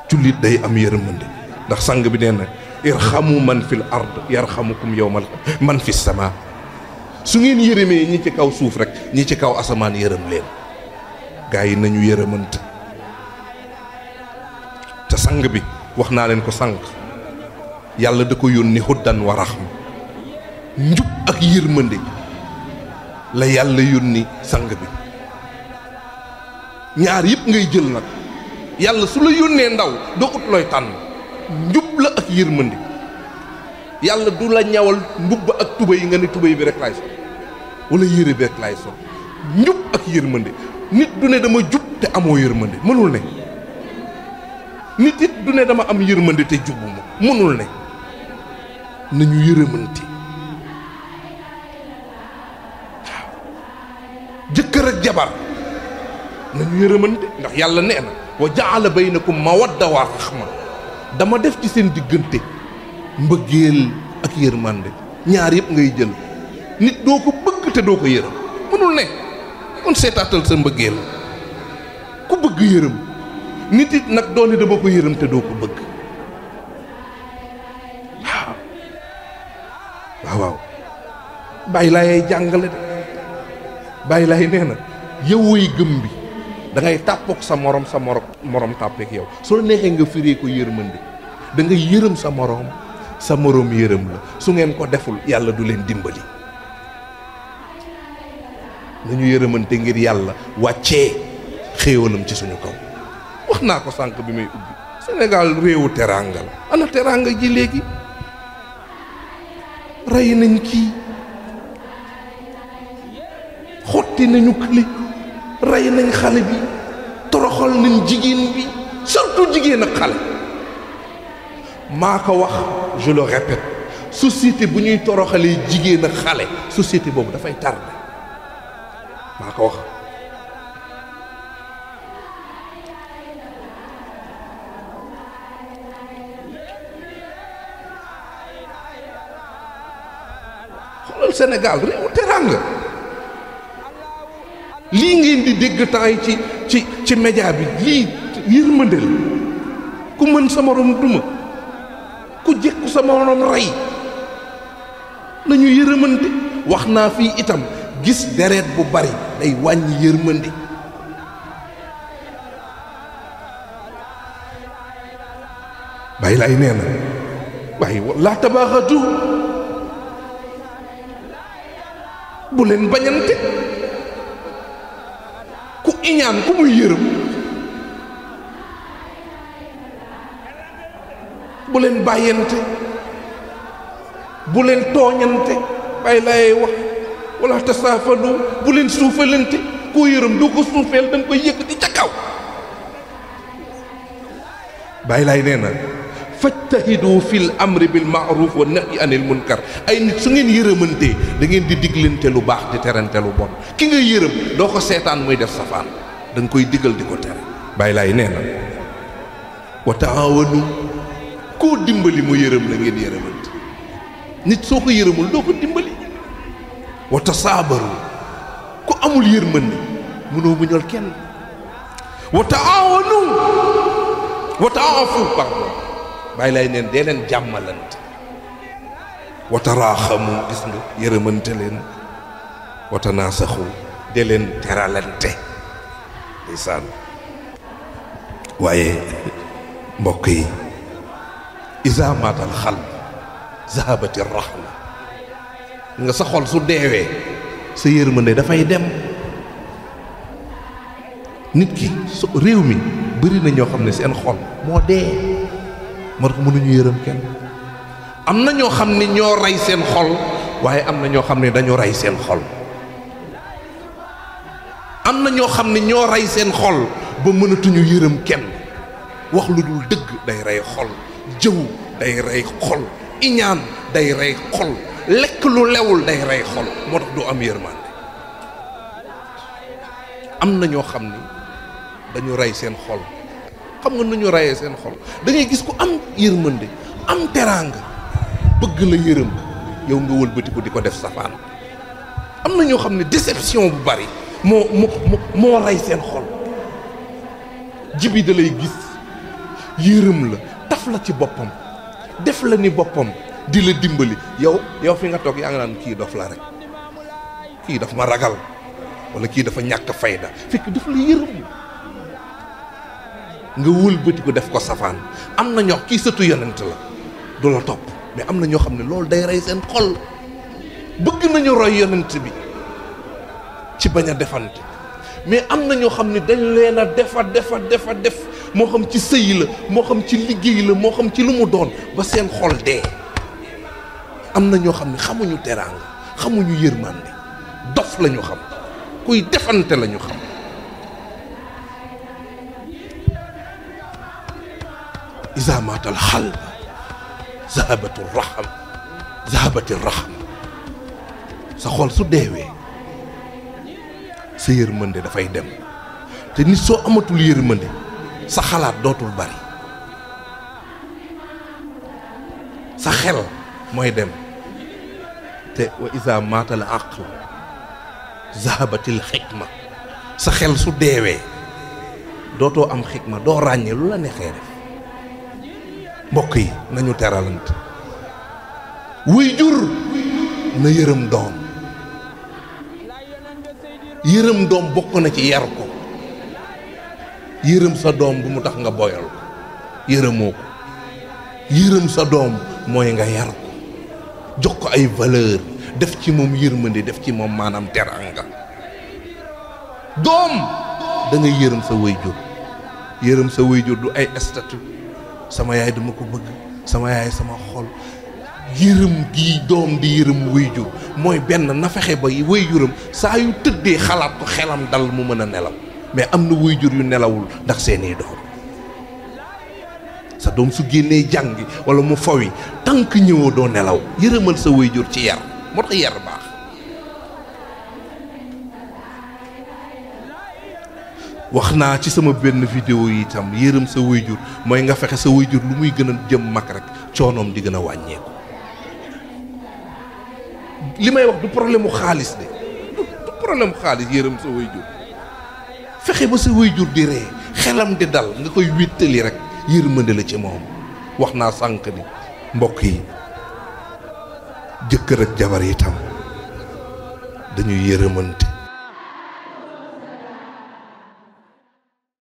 jullit day am yërmande ndax sang bi nee na irhamu man fil ard yarhamukum yawmal man fis sama su ngeen yërëmee ñi ci kaw suuf rek ñi ci kaw asamaan yërëm leen gaa yi nañu yërëmante te sang bi wax naa leen ko sànq yàlla da ko yónni huddan wa rahma njub ak yërmande la yàlla yónni sang bi ñaar yëpp ngay jël nag yàlla su la yónnee ndaw doo ut looy tànn njub la ak yërmande yàlla du la ñawal mbubb ak tubéy yi nga ne tubéy bi rek laay sol wala yére bi rek laay sol njub ak yërmande nit du ne dama jub te amoo yërmande mënul ne nit it du ne dama am yërmande te jubuma mënul ne nañu yërëmante waaw jëkkër ak jabar nañu yërëmante ndax yàlla nee na wa jaala baynakum mawadda wa rahma dama def ci seen diggante mbëggeel ak yërmande ñaar yëpp ngay jël nit doo ko bëgg te doo ko yërëm mënul ne kon seetaatal sa mbëggeel ku bëgg yërëm nit it nag doone dama ko yërëm te doo ko bëgg waaw bàyyi laay jàngale de bàyyi laay nee na yow woy gëm bi da ngay tàppook sa morom tàppeek yow soo neexee nga firee ko yërmande da ngay yërëm sa morom yërëm la su ngeen ko deful yàlla du leen dimbali nañu yërëmante ngir yàlla wàccee xéewalam ci suñu kaw wax naa ko sànq bi may ubbi Sénégal réewu teraanga la ana teraanga ji léegi rey nañ kii xotti nañu kële rey nañ xale bi toroxal nañ jigéen bi surtout jigéen ak xale maa ko wax je le répète société bu ñuy toroxalee jigéen ak xale société boobu dafay tardé maa ko wax xoolal Sénégal réewu teraanga lii ngeen di dégg temps yi ci média bi lii yërmande la ku mën sa morom duma ku jekku sa morom rey nañu yërëmante wax naa fii itam gis deret bu bari day wàññi yërmande bàyyi laay nee na waaye laa tabaaxatu bu leen bañante ku iñaan ku muy yërëm bu leen bàyyante bu leen tooñante bàyyi laay wax wala tasaafadu bu leen suufalante koo yërëm doo ko suufeel da nga koy yëkkati ca kaw bàyyi laay nee na fajtahidu fil amri bil ma'ruf wa nahyi anil munkar ay nit su ngeen yërëmantee da ngeen di diglante lu baax di terante lu bon ki nga yërëm doo ko seetaan muy def safaan da nga koy digal di ko tere bàyyi laay nee na wa taawanu koo dimbali mu yërëm la ngeen yërëmante nit soo ko yërëmul doo ko dimbali wa tasaabaru ku amul yërmande mënoo muñal kenn wa taawanu wa taafu pardon bàyyi lay neen dee leen jàmmalante wa taraaxamu gis nga yërëmante leen wa tanaasaxu dee leen teralante ndeysaan waaye mbokk yi iza maatal xalb zahabati rahma nga sa xol su deewee sa yërmande dafay dem nit ki su réew mi bëri na ñoo xam ne seen xol moo dee moo tax mënuñu yërëm kenn am na ñoo xam ne ñoo rey seen xol waaye am na ñoo xam ne dañu rey seen xol am na ñoo xam ne ñoo rey seen xol ba mënatuñu yërëm kenn wax lu dul dëgg day rey xol jëw day rey xol iñaan day rey xol lekk lu lewul day rey xol moo tax doo am yërmande am na ñoo xam ni dañu rey seen xol xam nga nu ñu reyee seen xol da ngay gis ku am yërmande am teraanga bëgg la yërëm yow nga wëlbati ko di ko def safaan am na ñoo xam ne déception bu bari moo rey seen xol jibi da lay gis yërëm la taf la ci boppam def la ni boppam di la dimbali yow fi nga toog yaa nga naan kii dof la rek kii daf ma ragal wala kii dafa ñàkk fayda fekk daf la yërëm nga wëlbati ko def ko safaan am na ñoo kii sëtu yonent la du la topp mais am na ñoo xam ne loolu day rey seen xol bëgg nañu roy yonent bi ci bañ a defante mais am na ñoo xam ne dañ leen a def moo xam ci sëy la moo xam ci liggéey la moo xam ci lu mu doon ba seen xol dee am na ñoo xam ne xamuñu teraanga xamuñu yërmande dof la ñu xam kuy defante la ñu xam iza maatal xalb zahabatul raham zahabatil raham sa xol su deewee sa yërmande dafay dem te nit soo amatul yërmande sa xalaat dootul bari sa xel mooy dem te wa iza maatal aql zahabatil xikma sa xel su deewee dootoo am xikma doo ràññee lu la neexee def mbokk yi nañu teralante waajur na yërëm doom yërëm doom bokk na ci yar ko yërëm sa doom bu mu tax nga boyal ko yërëmoo ko yërëm sa doom mooy nga yar ko jox ko ay valeur def ci moom yërmande def ci moom maanaam teranga doom da ngay yërëm sa waajur yërëm sa waajur du ay statut sama yaay dama ko bëgg sama yaay sama xol yërëm gi doom di yërëm waajur mooy benn na fexe ba waajuram saa yu tëddee xalaat ko xelam dal mu mën a nelaw mais am na waajur yu nelawul ndax seeni doom sa doom su génnee jàngi wala mu fawi tànk ñëwoo doo nelaw yërëmal sa waajur ci yar moo tax yar baax wax naa ci sama benn vidéo yi itam yërëm sa waajur mooy nga fexe sa waajur lu muy gën a jëm mag rek coonoom di gën a wàññeeku li may wax du problème mu xaalis de du problème mu xaalis yërëm sa waajur fexe ba sa waajur di ree xelam di dal nga koy wéttali rek yërmande la ci moom wax naa sànq ni mbokk yi jëkkër ak jabar itam dañuy yërëmante